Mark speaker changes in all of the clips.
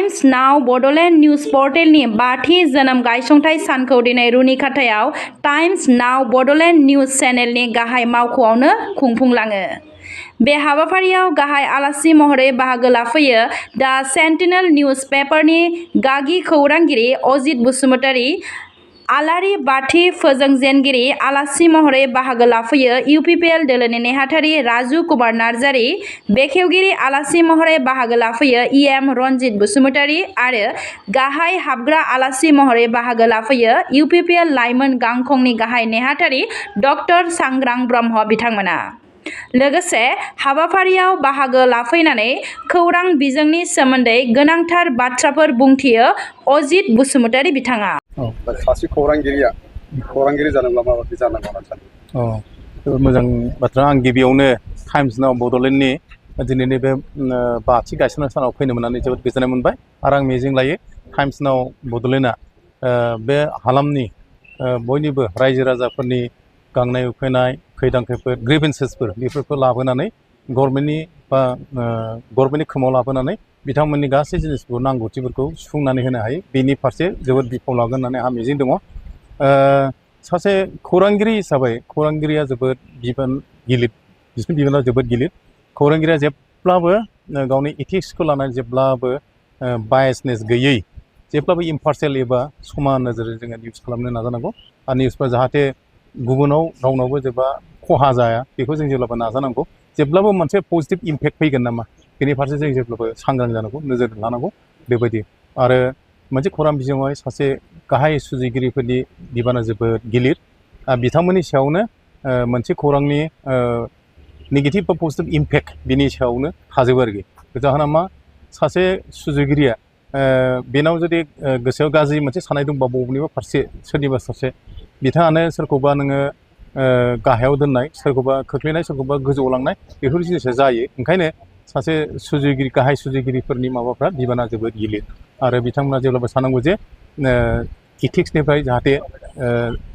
Speaker 1: Times now Bodoland news पर्टेलनि 5थि जोनोम गायसंथाइ सानखौ दिनै रुनिखाथायाव टाइम्स नाउ बड'लेण्ड निउज चेनेलनि गाहाय मावख'आवनो खुंफुंलाङो। बे हाबाफारियाव गाहाय आलासि महरै बाहागो लाफैयो दा सेन्टिनेल निउज पेपारनि गागि खौरांगिरि अजित बसुमतारी, आलारि बाथि फोजोंजेनगिरि आलासि महरै बाहागो लाफैयो इउपिपिएल दोलोनि नेहाथारि राजु कुमार नार्जारी, बेखेवगिरि आलासि महरै बाहागो लाफैयो इएम रनजित बसुमतारी आरो गाहाय हाबग्रा आलासि महरै बाहागो लाफैयो इउपिपिएल लाइमोन गांखंनि गाहाय नेहाथारि डक्टर सांग्रां ब्रह्म बिथांमोना। लोगोसे हाबाफारियाव बाहागो लाफैनानै खौरां बिजोंनि सोमोन्दै गोनांथार बाथ्राफोर बुंथियो अजित बसुमतारी बिथाङा।
Speaker 2: सासे खौरांगिरि जानोब्ला माबायदि जानांगौ होनना सानो?
Speaker 3: जोबोद मोजां बाथ्रा। आं गिबियावनो टाइम्स नाउ बड'लेण्डनि दिनैनि बे 5थि गायसननाय सानाव फैनो मोननानै जोबोद गोजोननाय मोनबाय आरो आं मिजिं लायो टाइम्स नाउ बड'लेण्डआ बे हालामनि बयनिबो रायजो राजाफोरनि गांनाय उखैनाय खैदां खैफोद ग्रिभेन्सेसफोर बेफोरखौ लाबोनानै गभर्नमेन्टनि खोमाव लाबोनानै बिथांमोननि गासै जिनिसफोरखौ नांगौथिफोरखौ सुफुंनानै होनो हायो बेनि फारसे जोबोद बिफाव लागोन होननानै आंहा मिजिं दङ। सासे खौरांगिरि हिसाबै खौरांगिरिया जोबोद बिबान गिलिर, बिसोरनि बिबाना जोबोद गिलिर। खौरांगिरिया जेब्लाबो गावनि इथिक्सखौ लानानै जेब्लाबो बायासनेस गैयै जेब्लाबो इम्पार्सियेल एबा समान नोजोरै जोङो निउस खालामनो नाजानांगौ आरो निउसफ्रा जाहाथे गुबुनाव रावनावबो जेबा खहा जाया बेखौ जों जेब्लाबो नाजानांगौ। जेब्लाबो मोनसे पजिटिभ इम्पेक्ट फैगोन नामा बेनि फारसे जों जेब्लाबो सांग्रां जानांगौ, नोजोर लानांगौ बेबायदि। आरो मोनसे खौरां बिजोङावहाय सासे गाहाय सुजुगिरिफोरनि बिबाना जोबोद गिलिर। बिथांमोननि सायावनो मोनसे खौरांनि नेगेटिभ बा पजिटिभ इम्पेक्ट बिनि सायावनो थाजोबो आरोखि। जाहोना मा, सासे सुजुगिरिया बेनाव जुदि गोसोआव गाज्रि मोनसे साननाय दंबा बबेनिबा फारसे सोरनिबा सासे बिथाङानो सोरखौबा नोङो गाहायाव दोननाय, सोरखौबा खोख्लैनाय, सोरखौबा गोजौआव लांनाय बेफोर जिनिसा जायो। ओंखायनो सासे सुजुगिरि गाहाय सुजुगिरिफोरनि माबाफ्रा बिबाना जोबोद गिलिर आरो बिथांमोना जेब्लाबो साननांगौ जे इथिक्सनिफ्राय जाहाथे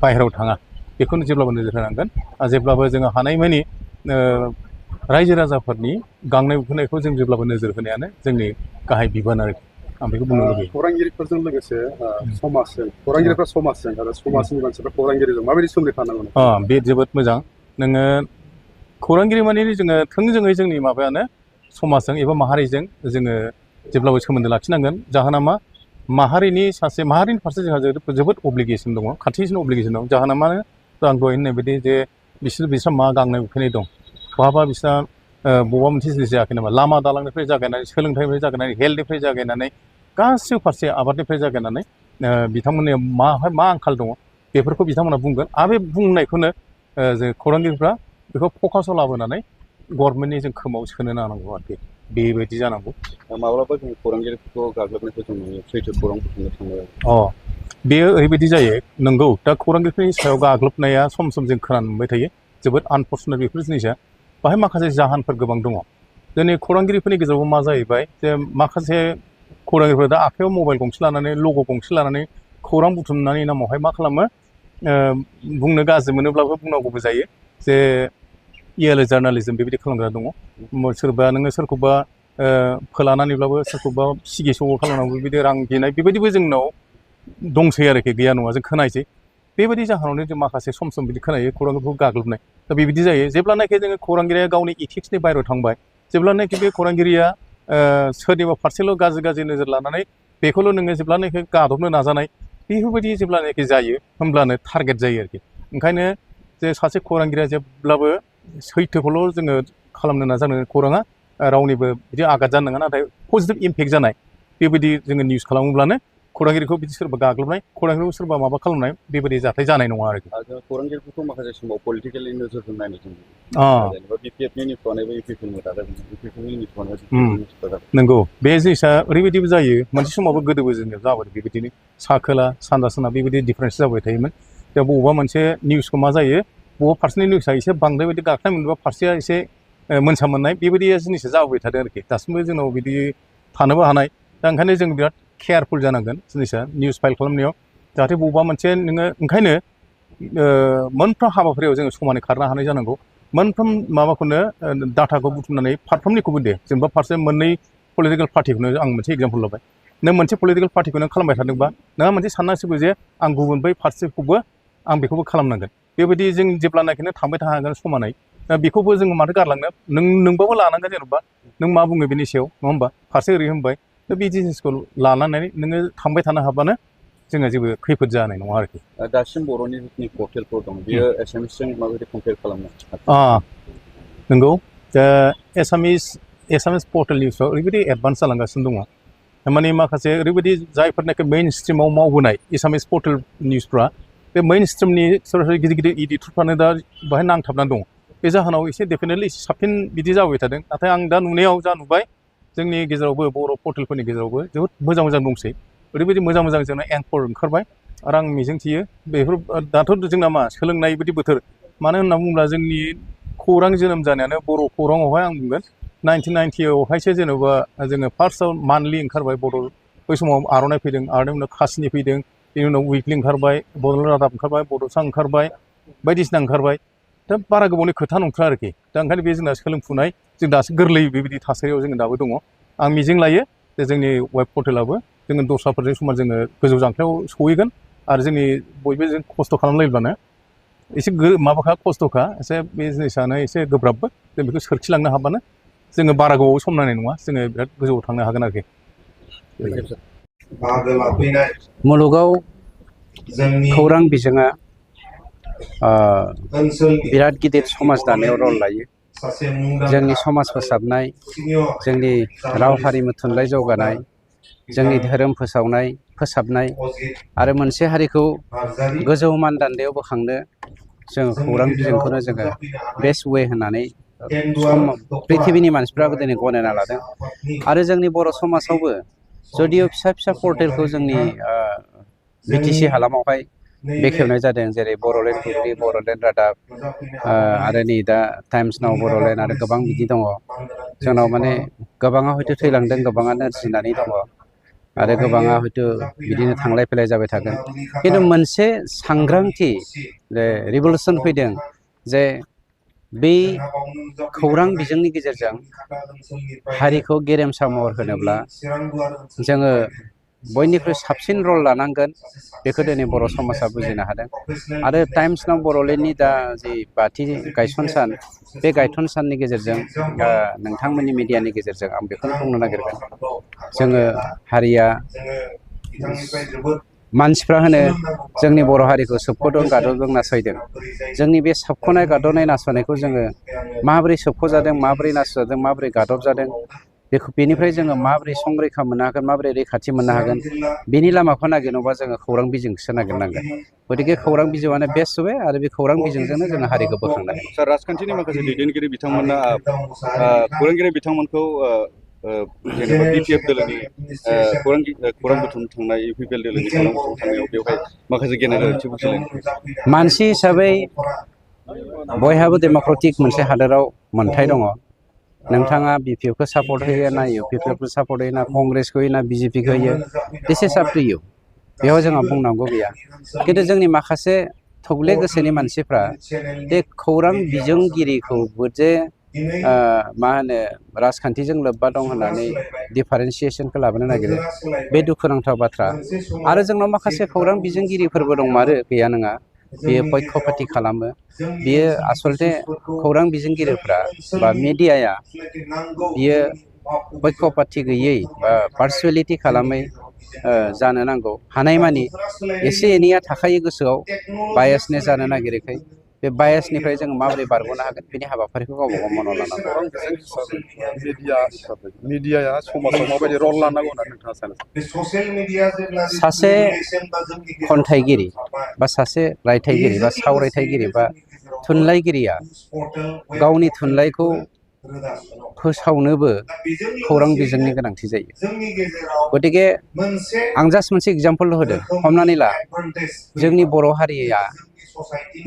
Speaker 3: बाहेरायाव थाङा बेखौनो जेब्लाबो नोजोर होनांगोन। जेब्लाबो जोङो हानायमानि रायजो राजाफोरनि गांनाय उखैनायखौ जों जेब्लाबो नोजोर होनायानो जोंनि गाहाय बिबान आरोखि। आं बेखौ बुंनो लुबैयो।
Speaker 2: खौरांगिरिफोरजों लोगोसे समाजजों, खौरांगिरिफ्रा समाजजों आरो समाजनि मानसिफ्रा खौरांगिरिजों माबायदि सोमोन्दो थानांगौ?
Speaker 3: बे जोबोद मोजां। नोङो खौरांगिरि माने जोङो थोंजोङै जोंनि माबायानो समाजजों एबा माहारिजों जोङो जेब्लाबो सोमोन्दो लाखिनांगोन। जाहोना मा, माहारिनि फारसे जोंहा जोबोद अब्लिगेसन दङ, खाथिसिन अब्लिगेसन दं। जाहोना मानो, आं दहाय होननाय बायदि जे बिस्रा मा गांनाय उखैनाय दं, बहाबा बिस्रा बबेबा मोनसे जिनिस जायाखै नामा, लामा दालांनिफ्राय जागायनानै सोलोंथाइनिफ्राय जागायनानै हेल्थनिफ्राय जागायनानै गासिबो फारसे आबादनिफ्राय जागायनानै बिथांमोननियाव मा आंखाल दङ बेफोरखौ बिथांमोना बुंगोन आरो बे बुंनायखौनो जों खौरांगिरिफ्रा बेखौ फकासाव लाबोनानै गभर्नमेन्टनि जों खोमाव सोनो नांगौ आरोखि। बेबायदि जानांगौ।
Speaker 2: माब्लाबा जों खौरांगिरिफोरखौ गाग्लोबनायखौ जों नुयो, सैथो खौरां बुथुमनो थाङो।
Speaker 3: बेयो ओरैबायदि जायो। नंगौ, दा खौरांगिरिफोरनि सायाव गाग्लोबनाया सम सम जों खोनानो मोनबाय थायो। जोबोद आनफर्चुनेट बेफोर जिनिसा। बाहाय माखासे जाहोनफोर गोबां दङ। दिनै खौरांगिरिफोरनि गेजेरावबो मा जाहैबाय जे माखासे खौरांगिरिफोरा दा आखाइयाव मबाइल गंसे लानानै लग' गंसे लानानै खौरां बुथुमनायनि नामावहाय मा खालामो, बुंनो गाज्रि मोनोब्लाबो बुंनांगौबो जायो जे इएलए जार्नालिजम बेबायदि खालामग्रा दङ। सोरबा नोङो सोरखौबा फोलानानैब्लाबो सोरखौबा सिगि सग' खालामनांगौ बेबायदि रां बिनाय बेबायदिबो जोंनाव दंसै आरोखि, गैया नङा, जों खोनायोसै। बेबायदि जाहोनावनो जों माखासे सम सम बिदि खोनायो खौरांगिरिखौ गाग्लोबनाय। दा बेबायदि जायो जेब्लानाखि जोङो खौरांगिरिया गावनि इथिक्सनि बायहेरायाव थांबाय, जेब्लानाखि बे खौरांगिरिया सोरनिबा फारसेल' गाज्रि नोजोर लानानै बेखौल' नोङो जेब्लानाखि गादबनो नाजानाय बेफोरबायदि जेब्लानाखि जायो होमब्लानो टारगेट जायो आरोखि। ओंखायनो जे सासे खौरांगिरिया जेब्लाबो सैथोखौल' जोङो खालामनो नाजानो, खौराङा रावनिबो बिदि आघात जानो नाङा, नाथाय पजिटिभ इम्पेक्ट जानाय बेबायदि जोङो निउस खालामोब्लानो खौरांगिरिखौ बिदि सोरबा गाग्लोबनाय, खौरांगिरिखौ सोरबा माबा खालामनाय बेबायदि जाथाय जानाय नङा आरोखि।
Speaker 2: खौरांगिरिफोरखौ माखासे समाव पलिटिकेलि नोजोरजों नायनो जों जेनेबा बिपिएफनि निउसआनो इउपिपिएलनि दाजादों, इउपिपिएलनि निउसआनो
Speaker 3: नंगौ, बे जिनिसा ओरैबायदिबो जायो। मोनसे समावबो गोदोबो जोंनियाव जाबाय बेबायदिनो सा खोला सानजा सोनाब बेबायदि डिफारेन्स जाबाय थायोमोन। दा बबेबा मोनसे निउसखौ मा जायो, बबेबा फारसेनि निउसआ एसे बांद्राय बायदि गाख्लाय मोनोबा फारसेया एसे मोनसा मोननाय बेबायदि जिनिसा जाबोबाय थादों आरोखि। दासिमबो जोंनाव बिदि थानोबो हानाय। दा ओंखायनो जों बिराद केयारफुल जानांगोन जिनिसा निउस फाइल खालामनायाव, जाहाथे बबेबा मोनसे नोङो, ओंखायनो मोनफ्रोम हाबाफारियाव जोङो समानै खारनो हानाय जानांगौ। मोनफ्रोम माबाखौनो डाटाखौ बुथुमनानै फारफ्रोमनिखौबो दे, जेनेबा फारसे मोननै पलिटिकेल पार्टिखौनो आं मोनसे एग्जाम्पल लाबाय, नों मोनसे पलिटिकेल पार्टिखौ नों खालामबाय थादोंबा नोंहा मोनसे साननांसिगौ जे आं गुबुन बै फारसेखौबो आं बेखौबो खालामनांगोन बेबायदि जों जेब्लानाखि थांबाय थानो हागोन समानै दा बेखौबो जोङो माथो गारलांनो नोंबाबो लानांगोन जेनेबा नों मा बुङो बेनि सायाव नङा होमबा फारसे ओरै होनबाय दा बे जिनिसखौ लानानै नोङो थांबाय थानो हाबानो जोङो जेबो खैफोद जानाय नङा आरोखि
Speaker 2: दासिम बर'नि जिखिनि पर्टेलफोर दं बेयो एसामिसजों माबायदि कम्पेयार खालामनो
Speaker 3: नंगौ दा एसामिस पर्टेल निउसआव ओरैबायदि एडभान्स जालांगासिनो दङ माने माखासे ओरैबायदि जायफोरनाखि मेइन स्ट्रिमाव मावबोनाय एसामिस पर्टेल निउसफ्रा बे मेइन स्ट्रिमनि सरासनस्रा गिदिर गिदिर इडिटरफ्रानो दा बाहाय नांथाबनानै दङ बे जाहोनाव एसे डेफिनेटलि एसे साबसिन बिदि जाबाय थादों नाथाय आं दा नुनायाव जा नुबाय जोंनि गेजेरावबो बर' पर्टेलफोरनि गेजेरावबो जोबोद मोजां मोजां दंसै ओरैबायदि मोजां मोजां जोंना एंकर ओंखारबाय आरो आं मिजिंथियो बेफोर दाथ' जोंना मा सोलोंनाय बायदि बोथोर मानो होनना बुङोब्ला जोंनि खौरां जोनोम जानायानो बर' खौराङावहाय आं बुंगोन 1990आवहायसो जेनेबा जोङो फार्स्टआव मान्थलि ओंखारबाय बै समाव आर'नाइ फैदों आर'नाइनि उनाव खासिनि फैदों बेनि उनाव उइकलि ओंखारबाय बड'लेण्ड रादाब ओंखारबाय बड'सा ओंखारबाय बायदिसिना ओंखारबाय दा बारा गोबावनि खोथा नंथ्रा आरोखि दा ओंखायनो बे जोंना सोलोंफुनाय जों दासो गोरलै बेबायदि थासारियाव जोङो दाबो दङ आं मिजिं लायो जे जोंनि वेब पर्टेलाबो जोङो दस्राफोरजों समान जोङो गोजौ जांख्लायाव सहैगोन आरो जोंनि बयबो जों खस्थ' खालामलायोब्लानो एसे माबाखा खस्थ'खा एसे बे जिनिसानो एसे गोब्राबबो जों बेखौ सोरखिलांनो हाबानो जोङो बारा गोबाव सम नांनाय नङा जोङो बिराद गोजौआव थांनो हागोन आरोखि
Speaker 4: मुलुगाव खौरां बिजोङा बिराद गिदिर समाज दानायाव रल लायो जोंनि समाज फोसाबनाय जोंनि राव हारिमु थुनलाइ जौगानाय जोंनि धोरोम फोसाबनाय आरो मोनसे हारिखौ गोजौ मानदान्दायाव बोखांनो जोङो खौरां बिजोंखौनो जोङो बेस्ट वे होननानै पृथिबिनि मानसिफ्राबो दिनै गनायना लादों आरो जोंनि बर' समाजावबो जदिअ फिसा फिसा पर्टेलखौ जोंनि बिटिसि हालामावहाय बेखेवनाय जादों जेरै बड'लेण्ड बुब्लि बड'लेण्ड रादाब आरो नै दा टाइम्स नाव बड'लेण्ड आरो गोबां बिदि दङ जोंनाव माने गोबाङा हयथ' थैलांदों गोबाङा नोरजिनानै दङ आरो गोबाङा हयथ' बिदिनो थांलाय फैलाय जाबाय थागोन खिन्थु मोनसे सांग्रांथि जे रिभलुसन फैदों जे बै खौरां बिजोंनि गेजेरजों हारिखौ गेरेमसा महर होनोब्ला जोङो बयनिख्रुइ साबसिन रल लानांगोन बेखौ दिनै बर' समाजा बुजिनो हादों आरो टाइम्स नाव बड'लेण्डनि दा जि 5थि गायसन सान बे गायसन साननि गेजेरजों नोंथांमोननि मिडियानि गेजेरजों आं बेखौनो बुंनो नागिरगोन जोङो हारिया मानसिफ्रा होनो जोंनि बर' हारिखौ सोबख'दों गादबदों नासयदों जोंनि बे सोबख'नाय गादबनाय नासयनायखौ जोङो माबोरै सोबख'जादों माबोरै नासयजादों माबोरै गादबजादों बेनिफ्राय जोङो माबोरै संरैखा मोननो हागोन माबोरै रैखाथि मोननो हागोन बेनि लामाखौ नागिरनोबा जोङो खौरां बिजोंसो नागिरनांगोन गतिके खौरां बिजोङानो बेस्ट वे आरो बे खौरां बिजोंजोंनो जोङो हारिखौ बोखांनो हायो
Speaker 2: सार राजखान्थिनि माखासे दैदेनगिरि बिथांमोना खौरांगिरि बिथांमोनखौ जेनेबा बिपिएफ दोलोनि खौरां बुथुम थांनाय इउपिपिएल दोलोनि खौरां बुथुम थांनायाव बेवहाय माखासे गेना गोरोन्थिबो सोलिदों
Speaker 4: मानसि हिसाबै बयहाबो डेम'क्रेटिक मोनसे हादोराव मोन्थाय दङ नोंथाङा बिपिएफखौ सापर्ट होयो ना इउपिपिएलखौ सापर्ट होयो ना कंग्रेसखौ होयो ना बिजेपिखौ होयो दिस इज आप टु इउ बेयाव जोंहा बुंनांगौ गैया खिन्थु जोंनि माखासे थौले गोसोनि मानसिफ्रा बे खौरां बिजोंगिरिखौबो जे मा होनो राजखान्थिजों लोब्बा दं होननानै डिफारेन्सियेसनखौ लाबोनो नागिरो बे दुखुनांथाव बाथ्रा आरो जोंनाव माखासे खौरां बिजोंगिरिफोरबो दं मारो गैया नङा बेयो पक्षपाती खालामो बियो आसलथे खौरां बिजोंगिरिफ्रा बा मिडियाया बियो पक्षपाती गैयै बा पार्सुवेलिटि खालामै जानो नांगौ हानायमानि एसे एनैया थाखायो गोसोआव बायासनेस जानो नागिरैखाय बे बायासनिफ्राय जोङो माबोरै बारग'नो हागोन बेनि हाबाफारिखौ गावबा गाव मावना लानांगौ
Speaker 2: मिडियाया समाजाव माबायदि रल लानांगौ होननानै नोंथाङा सानो
Speaker 4: सासे खन्थाइगिरि बा सासे रायथाइगिरि बा सावरायथाइगिरि बा थुनलाइगिरिया गावनि थुनलाइखौ फोसावनोबो खौरां बिजोंनि गोनांथि जायो गतिके आं जास्ट मोनसे एग्जाम्पल होदों हमनानै ला जोंनि बर' हारिया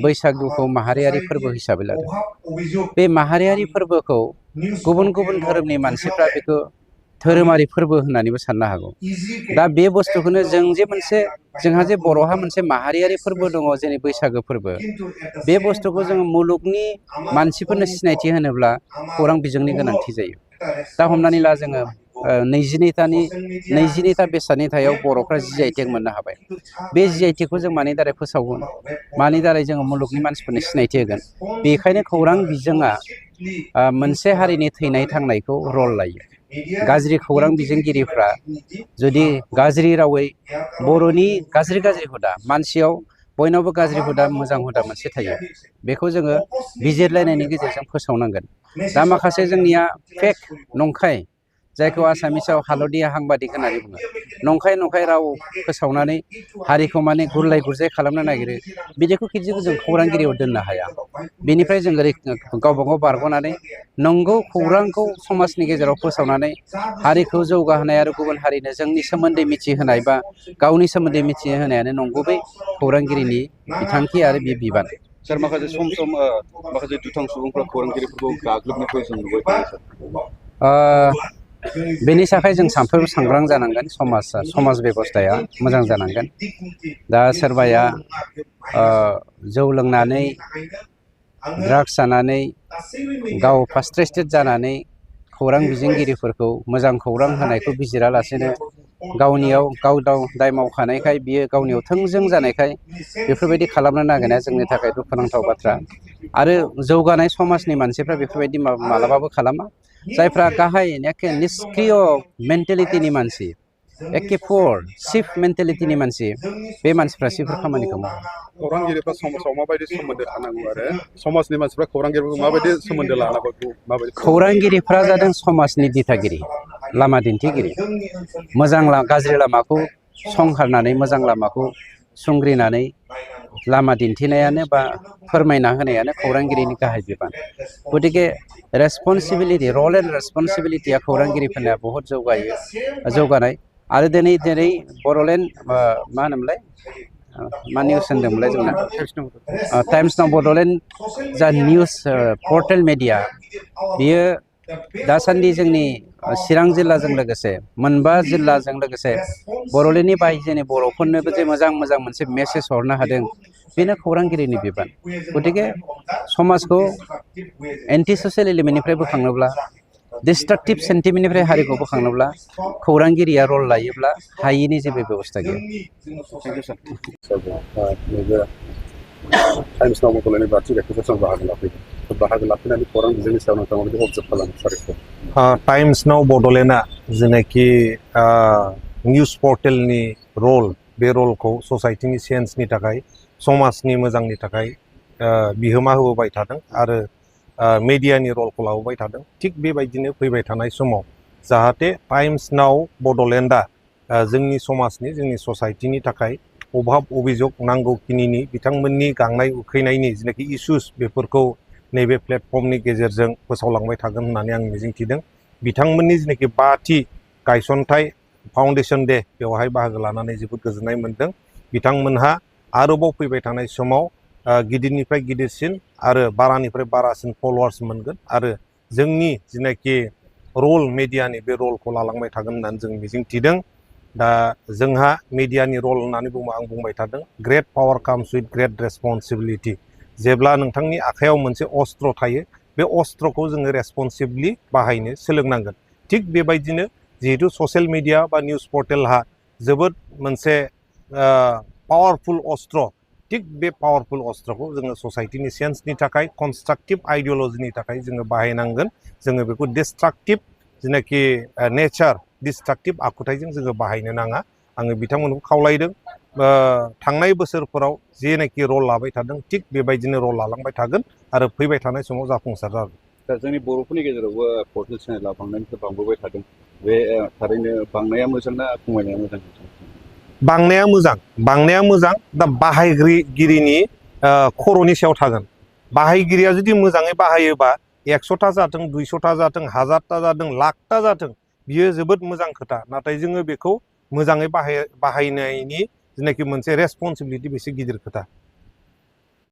Speaker 4: बैसागुखौ माहारियारि फोरबो हिसाबै लादों बे माहारियारि फोरबोखौ गुबुन गुबुन धोरोमनि मानसिफ्रा बेखौ धोरोमारि फोरबो होननानैबो साननो हागौ दा बे बुस्थुखौनो जों जे मोनसे जोंहा जे बर'हा मोनसे माहारियारि फोरबो दङ जेरै बैसागो फोरबो बे बुस्थुखौ जोङो मुलुगनि मानसिफोरनो सिनायथि होनोब्ला खौरां बिजोंनि गोनांथि जायो दा हमनानै ला जोङो नैजिनैथा बेसादनि सायाव बर'फ्रा GI टेग मोननो हाबाय। बे GI टेगखौ जों मानि दारै फोसावगोन, मानि दारै जोङो मुलुगनि मानसिफोरनो सिनायथि होगोन। बेखायनो खौरां बिजोङा मोनसे हारिनि थैनाय थांनायखौ रल लायो। गाज्रि खौरां बिजोंगिरिफ्रा जुदि गाज्रि रावै बर'नि गाज्रि हुदा, मानसियाव बयनावबो गाज्रि हुदा मोजां हुदा मोनसे थायो, बेखौ जोङो बिजिरलायनायनि गेजेरजों फोसावनांगोन। दा माखासे जोंनिया फेक, नंखाय, जायखौ आसामिसाव हालदिया हांबादिक होननानै बुङो, नंखाय राव फोसावनानै हारिखौ माने गुरलाय गुरजाय खालामनो नागिरो, बिदिखौ जों खौरांगिरियाव दोननो हाया। बेनिफ्राय जों गावबा गाव बारग'नानै नंगौ खौरांखौ समाजनि गेजेराव फोसावनानै हारिखौ जौगाहोनाय आरो गुबुन हारिनो जोंनि सोमोन्दै मिथिहोनाय बा गावनि सोमोन्दै मिथिहोनायानो नंगुबै खौरांगिरिनि बिथांखि आरो बे बिबान।
Speaker 2: सार, माखासे सम माखासे दुथां सुबुंफ्रा खौरांगिरिफोरखौ गाग्लोबनायखौ जों नुबाय थायो सार।
Speaker 4: बेनि थाखाय जों सानफ्रोमबो सांग्रां जानांगोन। समाज बेबस्थाया मोजां जानांगोन। दा सोरबाया जौ लोंनानै, ड्राग्स जानानै, गाव फ्रास्ट्रेटेड जानानै खौरां बिजोंगिरिफोरखौ मोजां खौरां होनायखौ बिजिरालासेनो गाव दाय मावखानायखाय बियो गावनियाव थोंजों जानायखाय बेफोरबायदि खालामनो नागिरनाया जोंनि थाखाय दुखुनांथाव बाथ्रा। आरो जौगानाय समाजनि मानसिफ्रा बेफोरबायदि मालाबाबो खालामा। जायफ्रा गाहाय एखे निष्क्रिय मेन्टेलिटिनि मानसि, एखे पुअर चिफ मेन्टेलिटिनि मानसि, बे मानसिफ्रासो बेफोर खामानिखौ मावो।
Speaker 2: खौरांगिरिफ्रा समाजाव माबायदि सोमोन्दो थानांगौ आरो समाजनि मानसिफ्रा खौरांगिरिफोरखौ माबायदि सोमोन्दो लानांगौ?
Speaker 4: खौरांगिरिफ्रा जादों समाजनि दिथागिरि, लामा दिन्थिगिरि। गाज्रि लामाखौ संखारनानै मोजां लामाखौ संग्रिनानै लामा दिन्थिनायानो बा फोरमायना होनायानो खौरांगिरिनि गाहाय बिबान। गतिके रेसपन्सिबिलिटि, रल एन्ड रेसपन्सिबिलिटिया खौरांगिरिफोरना बहुद जौगानाय। आरो दिनै बड'लेण्ड मा होनोमोनलाय, मा निउस होनदोंमोनलाय जोंना, टाइम्स नाव बड'लेण्ड जा निउस पर्टेल मेडिया, बियो दासान्दि जोंनि चिरां जिल्लाजों लोगोसे मोनबा जिल्लाजों लोगोसे बड'लेण्डनि बायजोनि बर'फोरनोबो जे मोजां मोनसे मेसेज हरनो हादों, बेनो खौरांगिरिनि बिबान। गतिके समाजखौ एन्टि ससियेल एलिमेन्टनिफ्राय बोखांनोब्ला, डिस्ट्राक्टिभ सेन्टिमेन्टनिफ्राय हारिखौ बोखांनोब्ला खौरांगिरिया रल लायोब्ला हायिनि जेबो बेबस्था गैया।
Speaker 2: टाइम्स नाव बड'लेण्डनि बाथि रेकर्डफोराव बाहागो लाफैनानै खौरां बिजोंनि सायाव नोंथाङा माबायदि अबजार्भ खालामो?
Speaker 3: टाइम्स नाव बड'लेण्डआ जेनाखि निउस पर्टेलनि रल, बे रलखौ ससाइटिनि चेन्जनि थाखाय, समाजनि मोजांनि थाखाय बिहोमा होबोबाय थादों आरो मेडियानि रलखौ लाबोबाय थादों। थिग बेबायदिनो फैबाय थानाय समाव जाहाथे टाइम्स नाव बड'लेण्डआ जोंनि समाजनि, जोंनि ससाइटिनि थाखाय अभाब अभिजग नांगौखिनिनि बिथांमोननि गांनाय उखैनायनि जेनाखि इसुस, बेफोरखौ नैबे प्लेटफर्मनि गेजेरजों फोसावलांबाय थागोन होननानै आं मिजिंथिदों। बिथांमोननि जेनाखि 5थि गायसनथाय फाउन्डेसन डे, बेवहाय बाहागो लानानै जोबोद गोजोननाय मोन्दों। बिथांमोनहा आरोबाव फैबाय थानाय समाव गिदिरनिफ्राय गिदिरसिन आरो बारानिफ्राय बारासिन फल'वार्स मोनगोन आरो जोंनि जेनाखि रल, मेडियानि बे रलखौ लालांबाय थागोन होननानै जों मिजिंथिदों। दा जोंहा मेडियानि रल होननानै आं बुंबाय थादों, great power comes with great responsibility. जेब्ला नोंथांनि आखायाव मोनसे अस्त्र थायो, बे अस्त्रखौ जोङो रेसपन्सिबलि बाहायनो सोलोंनांगोन। थिग बेबायदिनो जिहेतु ससियेल मिडिया बा निउस पर्टेलहा जोबोद मोनसे पावारफुल अस्त्र, थिग बे पावारफुल अस्त्रखौ जोङो ससाइटिनि चेन्जनि थाखाय, कनस्ट्राक्टिभ आइडिय'लजिनि थाखाय जोङो बाहायनांगोन। जोङो बेखौ डिस्ट्राक्टिभ जेनाखि नेचार, डिस्ट्राक्टिभ आखुथायजों जोङो बाहायनो नाङा। आङो बिथांमोनखौ खावलायदों, थांनाय बोसोरफोराव जेनाखि रल लाबाय थादों, थिग बेबायदिनो रल लालांबाय थागोन आरो फैबाय थानाय समाव जाफुंसार जागोन।
Speaker 2: दा जोंनि बर'फोरनि गेजेरावबो पर्टेल चेनेला बांनायनिफ्राय बांबोबाय थादों। बे थारैनो बांनाया मोजां ना खमायनाया मोजां?
Speaker 3: बांनाया मोजां। दा बाहायगिरिनि खर'नि सायाव थागोन। बाहायगिरिया जुदि मोजाङै बाहायोबा 100ता जाथों, 200ता जाथों, 1000ता जाथों, लाखता जाथों, बियो जोबोद मोजां खोथा। नाथाय जोङो बेखौ मोजाङै बाहायनायनि जेनाखि मोनसे रेसपन्सिबिलिटि, बेसे गिदिर खोथा।